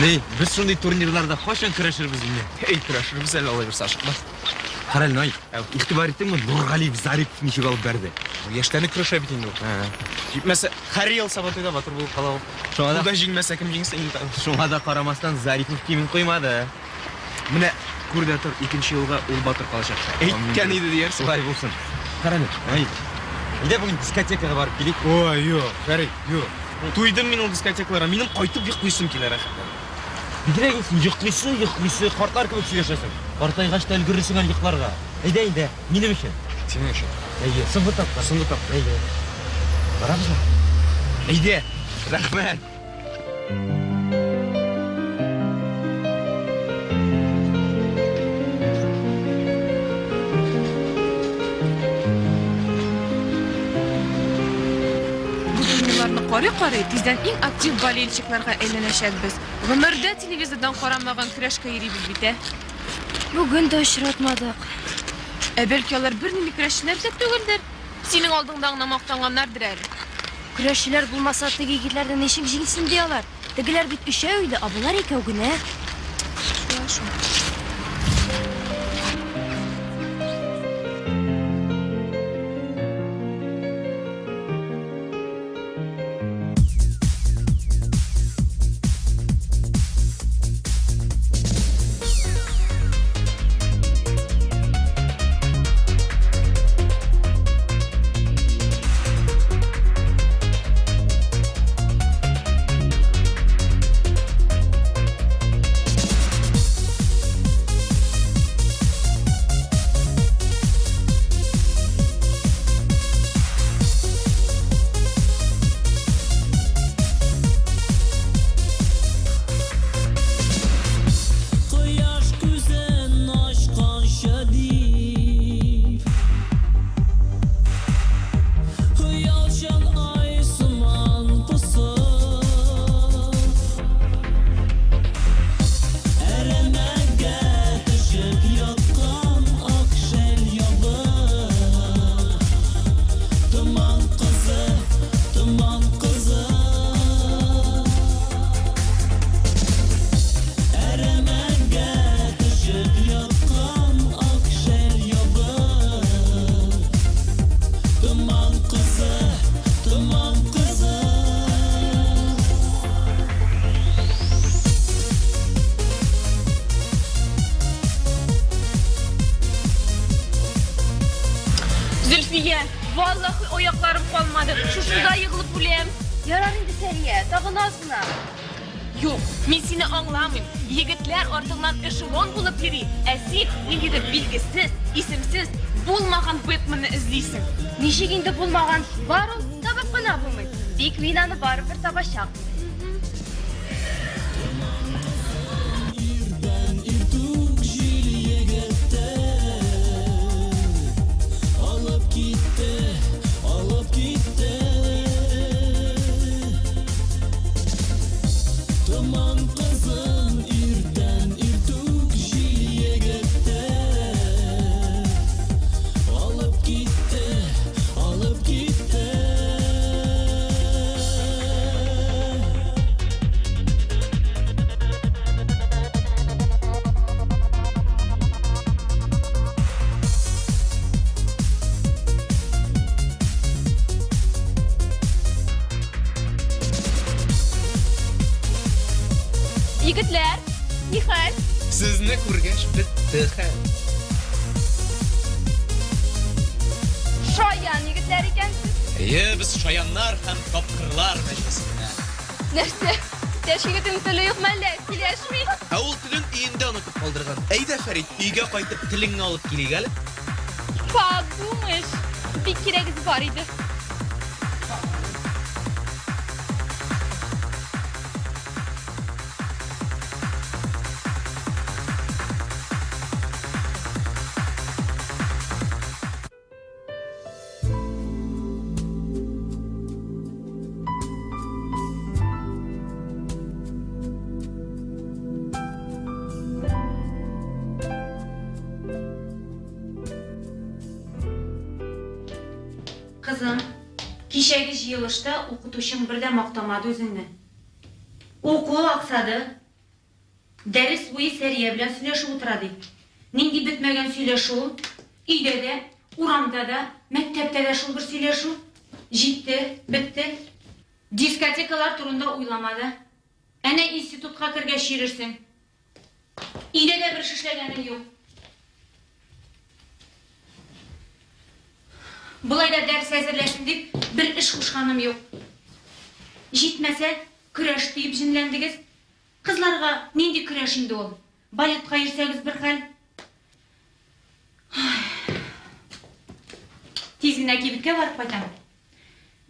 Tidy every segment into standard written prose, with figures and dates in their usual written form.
Ни, без шундый турнирларда кайчан көрәшербез инде? Эй, көрәшербез әле алай булса, ашыкма. Кара әле, Най, игътибар иттеңме, Нургалиев Зарипов ничек алып бәрде? Яшьтән үк көрәшә бит инде ул. Җитмәсә, һәр ел Сабантуйда батыр булып кала ул. Шуңа да Ул да җиңмәсә, кем җиңсен инде тагын? Шуңа да карамастан Зарипов кимен куймады. Менә күр дә тор, икенче елга ул батыр калачак. Әйткән иде диярсең. Шулай булсын. Кара әле, Най. Әйдә бүген дискотекага барып килик. Ой, юк, Фәрит, юк. Туйдым мин ул дискотекаларга. Минем кайтып йоклыйсым килә рәхәтләнеп. Бигрәк син йоклыйсы, йоклыйсы, картлар кебек сөйләшәсең. Картайгач та өлгерерсең әле йокларга. Әйдә, әйдә, минем өчен. Синең өчен. Әйе, соңгы тапкыр. Соңгы тапкыр. Әйдә. Барабызмы? Әйдә. Рәхмәт. Бу турнирларны карый-карый, тиздән иң актив болельщикларга әйләнәчәкбез. Гомердә телевизордан карамаган көрәшкә йөрибез бит, ә? Бүген дә очратмадык. Ә бәлки алар бернинди көрәшчеләр дә түгелдер? Синең алдыңда гына мактанганнардыр әле. Көрәшчеләр булмаса, теге егетләрне ничек җиңсен ди алар? Тегеләр бит өчәү иде, ә болар икәү генә. Шулай шул. Кояш күзен ачканчы дип, Оялчан ай сыман посып, Әрәмәгә төшеп яткан ак шәл ябып, Томан кызы, томан кызы. Әрәмәгә төшеп яткан ак шәл ябып, Томан кызы, томан кызы. Зөлфия, валлаһи аякларым калмады. Шушында егылып үләм. Ярар инде, Сәрия, тагын аз гына. Юк, мин сине аңламыйм. Егетләр артыңнан эшелон булып йөри, ә син ниндидер билгесез, исемсез, булмаган Бэтменны эзлисең. Ничек инде булмаган? Бар ул, табып кына булмый. Тик мин аны барыбер табачакмын. Иртән иртүк җил егетте алып китте, алып китте. Томан кызын иртән иртүк җил егетте алып китте, алып китте. Егетләр, нихәл? Сезне күргәч бетте хәл. Шаян егетләр икәнсез. Әйе, без шаяннар һәм тапкырлар мәҗлесендә. Нәрсә? Иптәш егетең теле юк мәллә? Сөйләшми. Ә ул телен өендә онытып калдырган. Әйдә, Фәрит, өйгә кайтып телеңне алып килик әле. Подумаешь, бик кирәгез бар иде. Кызым, кичәге җыелышта укытучың бер дә мактамады үзеңне. Уку аксады. Дәрес буе Сәрия белән сөйләшеп утыра, ди. Нинди бетмәгән сөйләшү ул? Өйдә дә, урамда да, мәктәптә дә шул бер сөйләшү. Җитте, бетте. Дискотекалар турында уйлама да. Әнә институтка кергәч йөрерсең. Өйдә дә бер эш эшләгәнең юк. Болай да дәрес әзерләсен дип бер эш кушканым юк. Җитмәсә, көрәш диеп җенләндегез. Кызларга нинди көрәш инде ул? Балетка йөрсәгез бер хәл. Тиз генә кибеткә барып кайтам.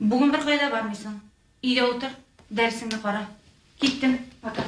Бүген беркая да бармыйсың. Өйдә утыр, дәресеңне кара. Киттем, пока.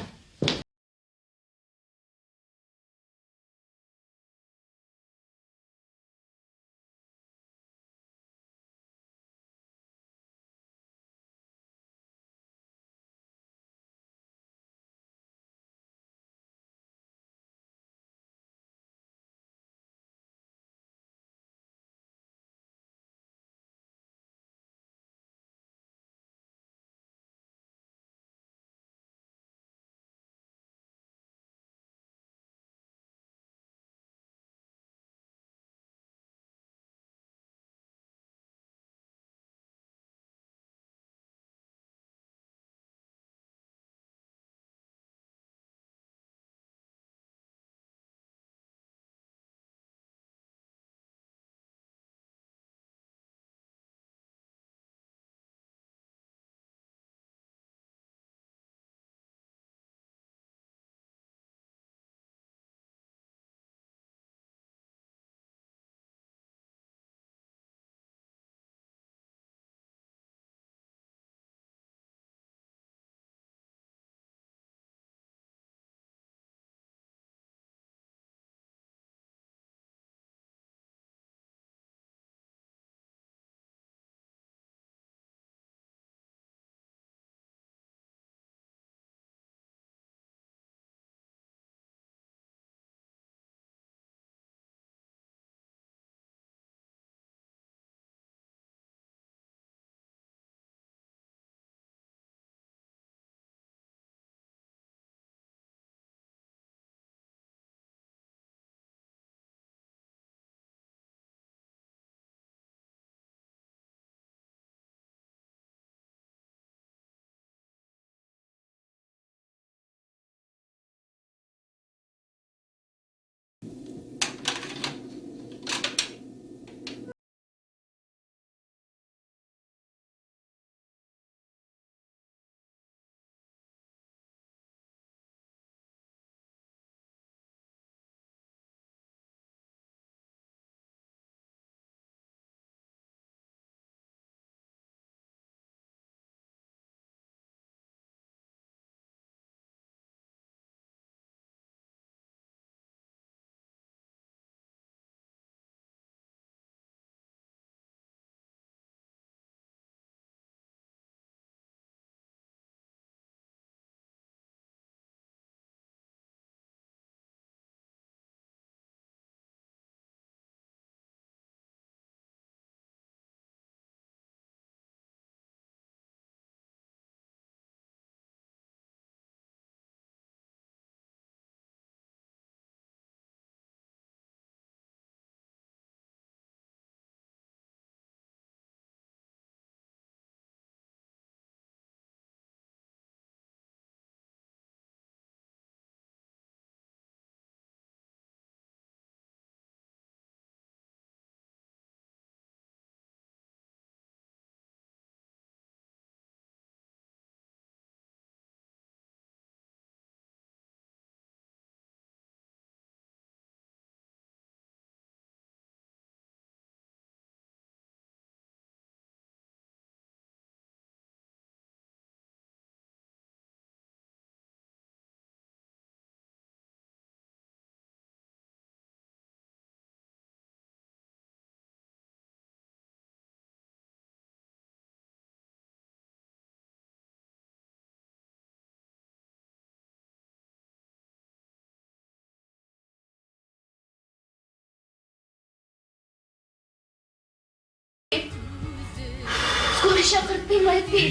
Скорый чакыртыйм, әти.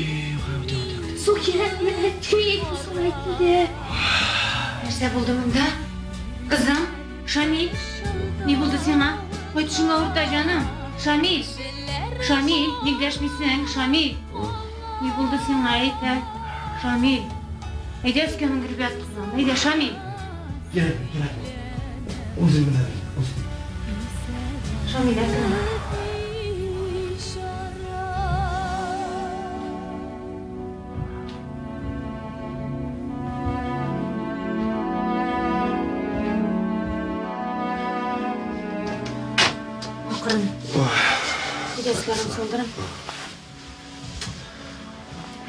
Су кирәкме, әти? Суны әйт инде. Нәрсә булды монда? Кызым, Шамил, ни булды сиңа? Ой, тешең авырта, җаным. Шамил, Шамил, ник дәшмисең? Шамил, ни булды сиңа, әйт, ә? Шамил, әйдә өскә менгереп ят, кызым. Әйдә, Шамил. Кирәкми, кирәкми. Үзем менә, үзем. Шамил, әкрен. Акрын. Әйдә, өсләрен салдырам.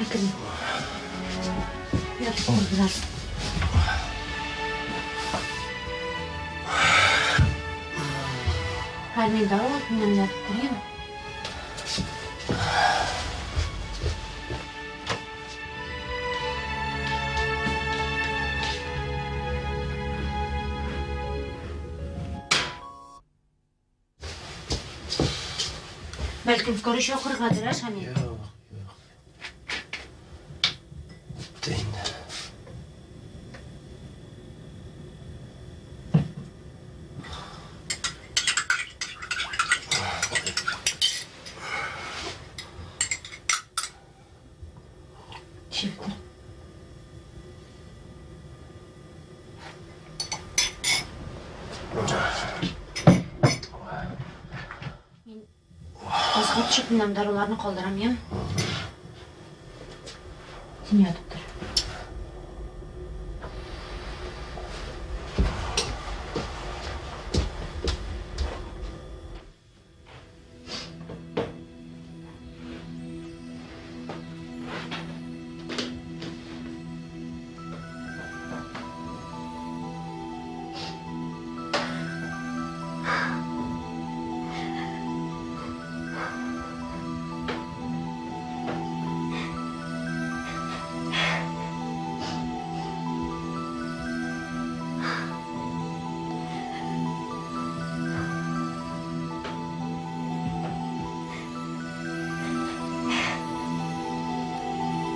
Әкрен. Ятып тор бераз. Хәзер мин дару алып менәм, ятып тор, яме? Бәлкем, скорый чакырыргадыр, ә, Шамил? Юк, юк. Бетте инде. Эчеп тор. Мин азга төшеп менәм, даруларны калдырам, яме? Син ятып тор.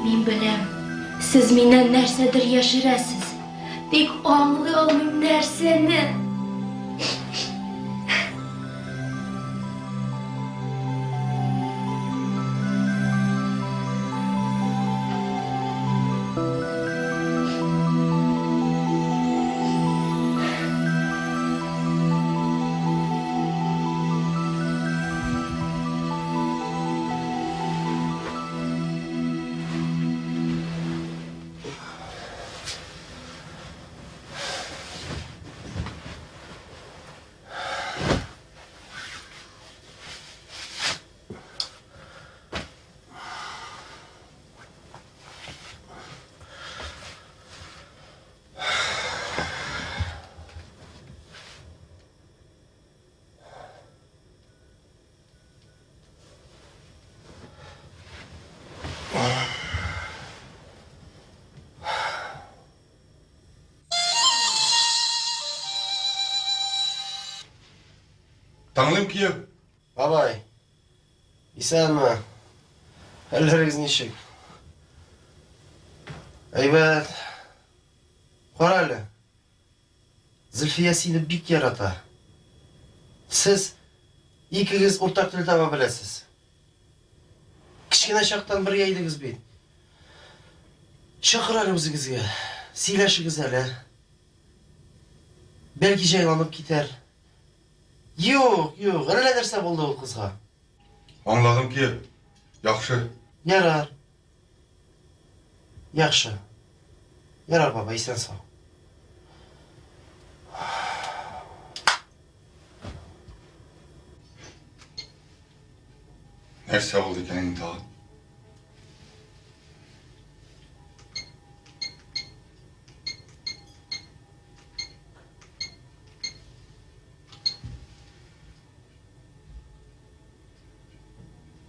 Мин беләм, сез миннән нәрсәдер яшерәсез. Тик аңлый алмыйм нәрсәне. Тыңлыйм, кияү. Бабай, исәнме? Хәлләрегез ничек? Әйбәт. Кара әле. Зөлфия сине бик ярата. Сез икегез уртак тел таба беләсез. Кечкенә чактан бергә идегез бит. Чакыр әле үзегезгә. Сөйләшегез әле. Бәлки җайланып китәр. Юк, юк, әллә нәрсә булды ул кызга. Аңладым, кияү. Яхшы. Ярар. Яхшы. Ярар, баба, исән сау. Нәрсә булды икән инде тагын?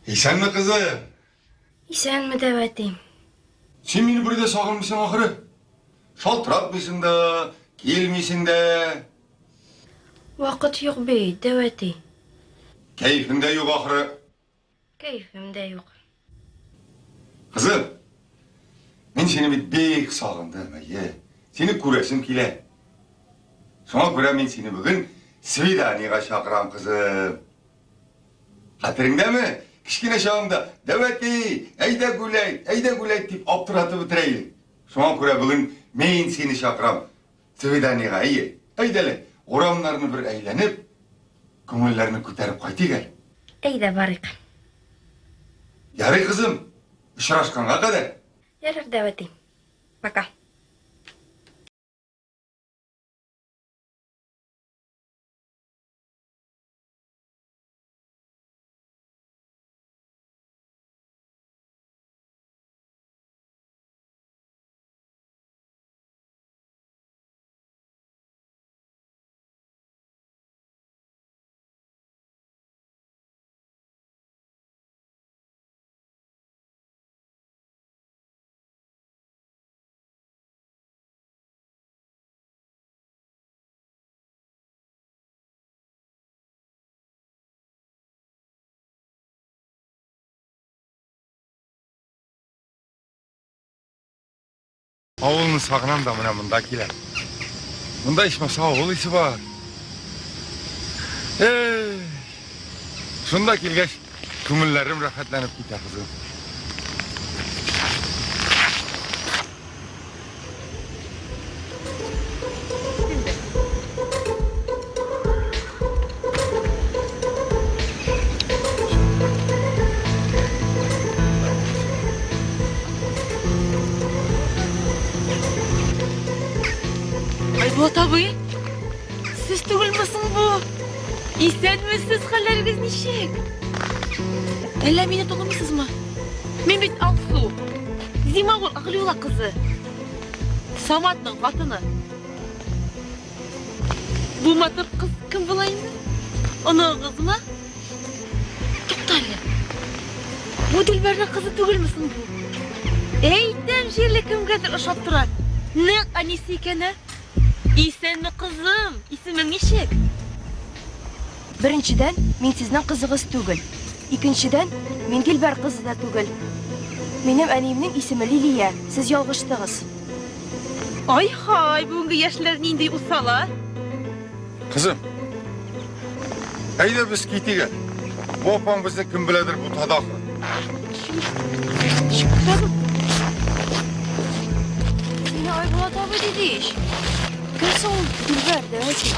Исәнме, кызым? Исәнме, дәү әти. Син мине бер дә сагынмыйсың ахыры. Шалтыратмыйсың да, килмисең дә. Вакыт юк бит, дәү әти. Кәефең дә юк ахыры. Кәефем дә юк. Кызым, мин сине бит бик сагындым, әйе. Сине күрәсем килә. Шуңа күрә мин сине бүген свиданиега чакырам, кызым. Хәтереңдәме? Кечкенә чагыңда, дәү әти, әйдә гуләйт, әйдә гуләйт дип аптыратып бетерә идең. Шуңа күрә бүген мин сине чакырам свиданиега, әйе. Әйдә әле, урамнарны бер әйләнеп, күңелләрне күтәреп кайтыйк әле. Әйдә, барыйк. Ярый, кызым, очрашканга кадәр. Ярар, дәү әти. Пока. Авылны сагынам да менә монда киләм. Монда ичмаса авыл исе бар. Эй! Шунда килгәч, күңелләрем рәхәтләнеп китә, кызым. Айбулат абый, сез түгелме соң бу? Исәнмесез, хәлләрегез ничек? Әллә мине танымыйсызмы? Мин бит Алсу. Зимагул Аглиула кызы. Саматның хатыны. Бу матур кыз кем була инде? Оныгыгызмы? Тукта әле. Бу Дилбәрнең кызы түгелме соң бу? Әйтәм җирле кемгәдер ошап тора. Нәкъ әнисе икән, ә? Исәнме, кызым? Исемең ничек? Беренчедән, мин сезнең кызыгыз түгел. Икенчедән, мин Дилбәр кызы да түгел. Минем әниемнең исеме Лилия. Сез ялгыштыгыз. Ай-һай, бүгенге яшьләр нинди усал, а? Кызым, әйдә без китик әле. Бу апаң безне кем беләдер бутады ахры. Сине Айбулат абый диде ич. Кем соң ул Дилбәр, дәү әти?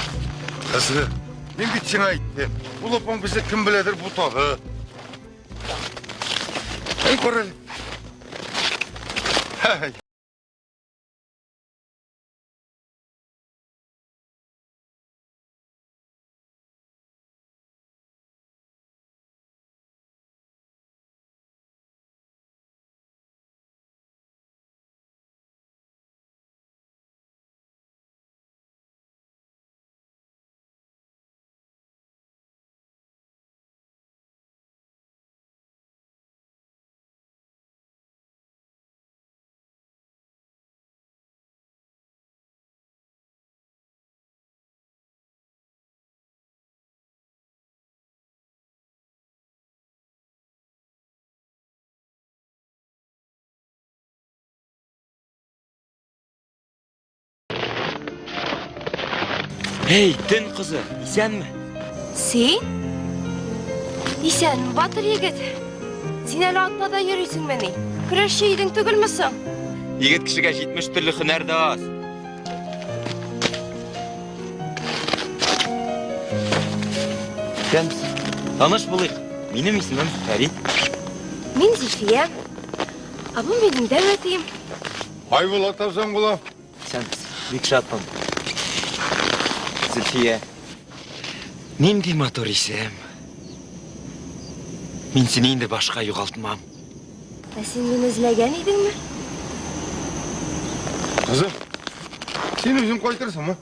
Кызым, мин бит сиңа әйттем. Ул апаң безне кем беләдер бутады. Әй, кара әле. Һәй. Эй, төн кызы, исәнме? Син? Исәнме, батыр егет? Син әле атта йөрисеңмени? Көрәшче идең түгелме соң? Егет кешегә 70 төрле һөнәр дә аз. Исәнмесез. Таныш булыйк. Минем исемем Фәрит. Мин Зөлфия. Ә бу минем дәү әтием. Айбулат абзаң була. Исәнмесез. Бик шатмын. Зөлфия. Нинди матур исем. Мин сине инде башка югалтмам. Ә син мине эзләгән идеңме? Кызым, син үзең кайтырсыңмы?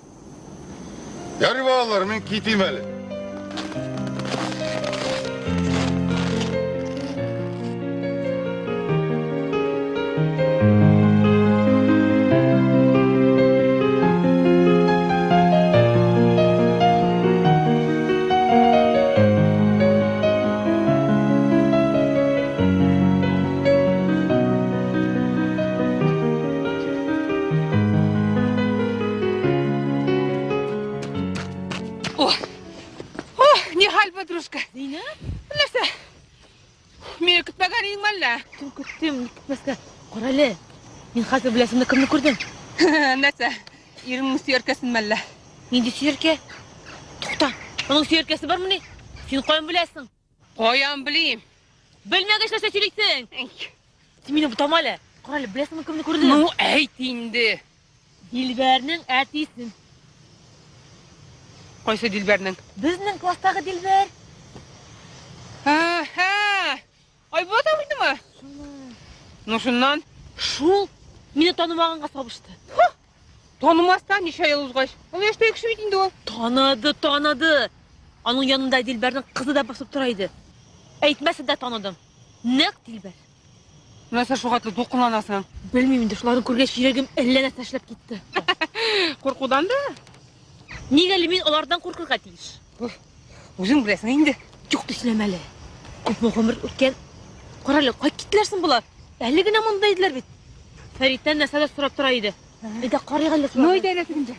Ярый, балалар, мин китим әле. Көттеңме әллә? Көттем, көттем, ник көтмәскә. Кара әле, мин хәзер беләсеңме кемне күрдем? Нәрсә? Иреңнең сөяркәсенме әллә? Нинди сөяркә? Тукта, аның сөяркәсе бармыни? Син каян беләсең? Каян белим? Белмәгәч нәрсә сөйлисең? Син мине бутама әле. Кара әле, беләсеңме кемне күрдем? Ну, әйт инде. Дилбәрнең әтисен. Кайсы Дилбәрнең? Безнең класстагы Дилбәр. Әһә! Айбулат абыйнымы? Ну, шуннан? Шул мине танымаганга сабышты. Танымастан ничә ел узгач. Ул яшьтәге кеше бит инде ул. Таныды, таныды. Аның янында Дилбәрнең кызы да басып тора иде. Әйтмәсә дә таныдым. Нәкъ Дилбәр. Нәрсә шул хәтле дулкынланасың? Белмим инде, шуларны күргәч йөрәгем әллә нәрсә эшләп китте. Куркудан да? Нигә әле мин алардан куркырга тиеш? Үзең беләсең инде. Юк дип сөйләмә әле. Күпме гомер үткән. Кара әле, кая киттеләр соң болар? Әле генә монда иделәр бит. Фәриттән нәрсәдер сорап тора иде. Әйдә карыйк әле Ну, әйдә әле тегендә.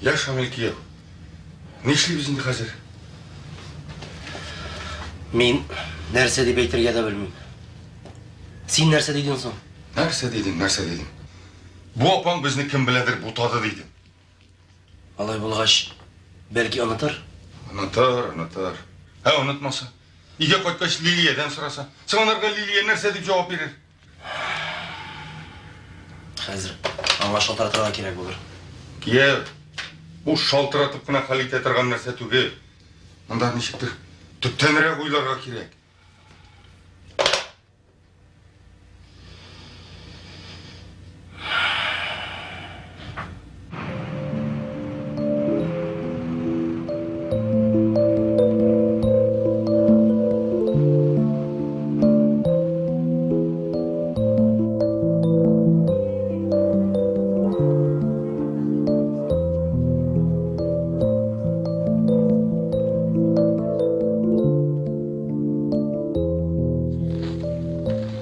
Я, Шамил кияү, нишлибез инде хәзер? Мин нәрсә дип әйтергә дә белмим. Син нәрсә дидең соң? Нәрсә дидең, нәрсә дидең? Бу апаң безне кем беләдер бутады дидем. Алай булгач, бәлки онытыр? Онытыр, онытыр. Ә онытмаса? Өйгә кайткач Лилиядән сораса, соң анарга Лилия нәрсә дип җавап бирер? Хәзер аңа шалтыратырга кирәк булыр. Кияү, бу шалтыратып кына хәл итә торган нәрсә түгел. Монда ничектер төптәнрәк уйларга кирәк.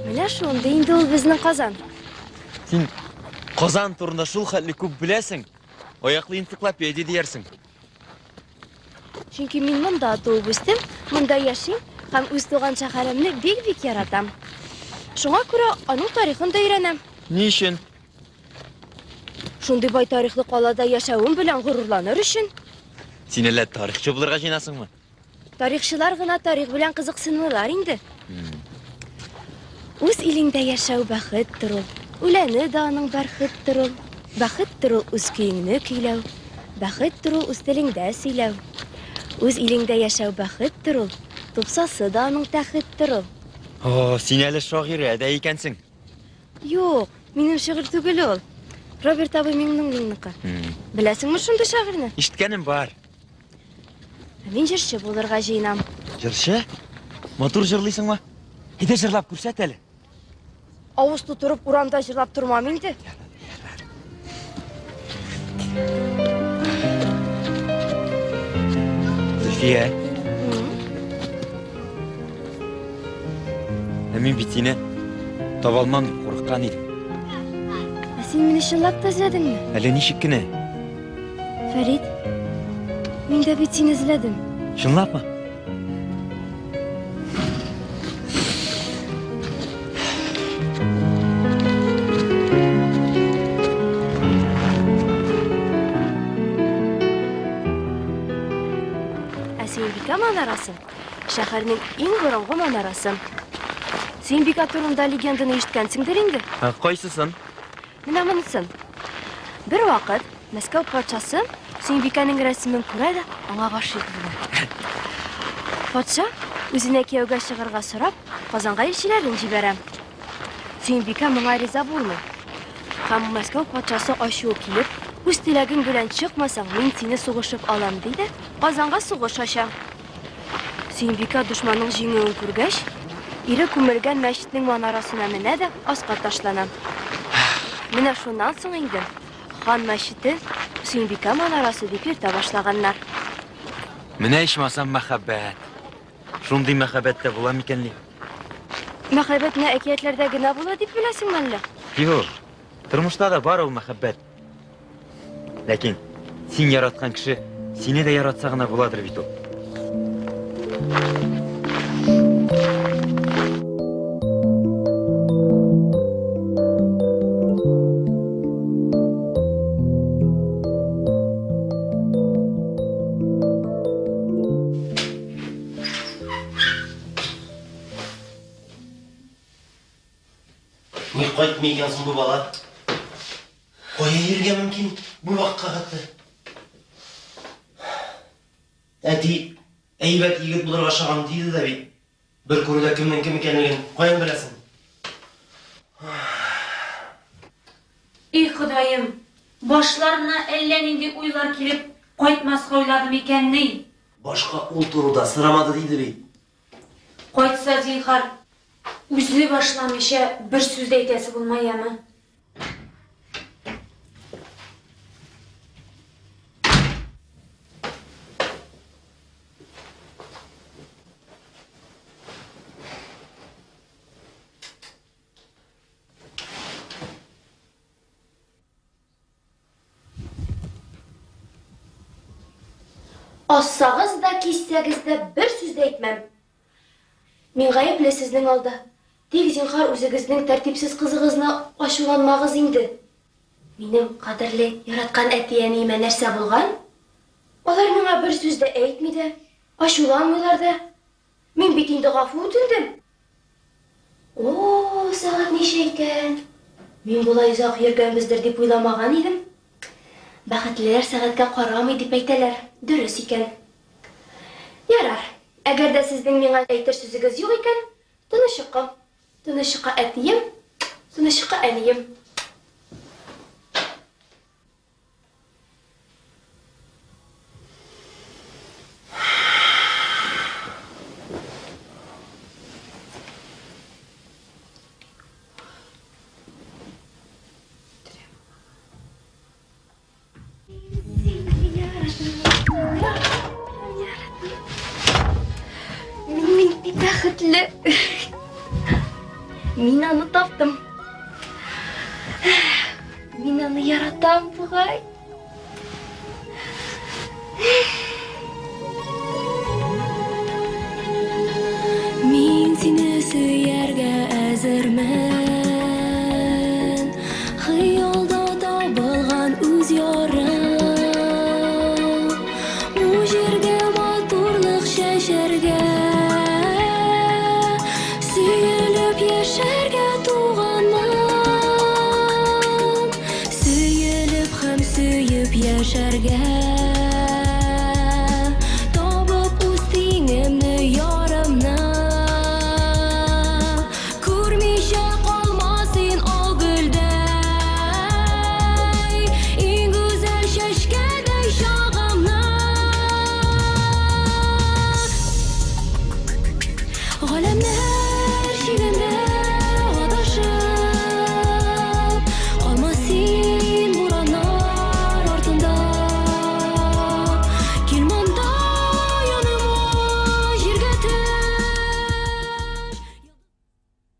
Менә шундый инде ул безнең Казан. Син Казан турында шул хәтле күп беләсең. Аяклы энциклопедия диярсең. Чөнки мин монда туып үстем, монда яшим һәм үз туган шәһәремне бик-бик яратам. Шуңа күрә аның тарихын да өйрәнәм. Ни өчен? Шундый бай тарихлы калада яшәвем белән горурланыр өчен. Син әллә тарихчы булырга җыенасыңмы? Тарихчылар гына тарих белән кызыксынмыйлар инде. Үз илеңдә яшәү бәхеттер ул. Үләне дә аның бәрхеттер ул. Бәхеттер ул үз көеңне көйләү. Бәхеттер ул үз телеңдә сөйләү. Үз илеңдә яшәү бәхеттер ул. Тупсасы да аның тәхеттер ул. О, син әле шагыйрә дә икәнсең. Юк, минем шигырь түгел ул. Роберт абый Миңнуллинныкы. Беләсеңме шундый шагыйрьне? Ишеткәнем бар. Ә мин җырчы булырга җыенам. Җырчы? Матур җырлыйсыңмы? Әйдә җырлап күрсәт әле. Авыз тутырып урамда җырлап тормам инде. Зөлфия. Ә мин бит сине таба алмам дип курыккан идем. Ә син мине чынлап та эзләдеңме? Әле ничек кенә? Фәрит, мин дә бит сине эзләдем. Чынлапмы? Ә Сөембикә манарасы шәһәрнең иң борынгы манарасы. Сөембикә турында легенданы ишеткәнсеңдер инде. Ә кайсысын? Менә монысын. Бер вакыт Мәскәү патшасы Сөембикәнең рәсемен күрә дә аңа гашыйк була. Патша үзенә кияүгә чыгарга сорап, Казанга илчеләрен җибәрә. Сөембикә моңа риза булмый. Һәм Мәскәү патшасы ачуы килеп, үз теләгең белән чыкмасаң, мин сине сугышып алам, ди дә Казанга сугыш ача. Сөембикә дошманның җиңүен күргәч, ире күмелгән мәчетнең манарасына менә дә аска ташлана. Менә шуннан соң инде хан мәчете Сөембикә манарасы дип йөртә башлаганнар. Менә ичмасам мәхәббәт. Шундый мәхәббәт тә була микән ни? Мәхәббәт менә әкиятләрдә генә була дип беләсеңме әллә? Юк. Тормышта да бар ул мәхәббәт. Ләкин син яраткан кеше сине дә яратса гына буладыр бит ул. Ник кайтмый икән соң бу бала? Кая йөрергә мөмкин бу вакытка хәтле? Әти, әйбәт егет булырга ошаган диде дә бит. Бер күрүдә кемнең кем икәнлеген каян беләсең? И Ходаем, башларына әллә нинди уйлар килеп, кайтмаска уйлады микәнни? Башка ул турыда сорамады диде бит. Кайтса, зинһар, үзе башламыйча бер сүз дә әйтәсе булма, яме? Ассагыз да, киссәгез дә бер сүз дә әйтмәм. Мин гаепле сезнең алда. Тик, зинһар, үзегезнең тәртипсез кызыгызны ачуланмагыз инде. Минем кадерле, яраткан әти-әниемә нәрсә булган? Алар миңа бер сүз дә әйтми дә, ачуланмыйлар да. Мин бит инде гафу үтендем. О, сәгать ничә икән? Мин болай озак йөргәнбездер дип уйламаган идем. Бәхетлеләр сәгатькә карамый дип әйтәләр. Дөрес икән. Ярар, әгәр дә сезнең миңа әйтер сүзегез юк икән, тыныч йокы. Тыныч йокы, әтием, тыныч йокы, әнием. Мин бик бәхетле. Мин аны таптым. Мин аны яратам бугай.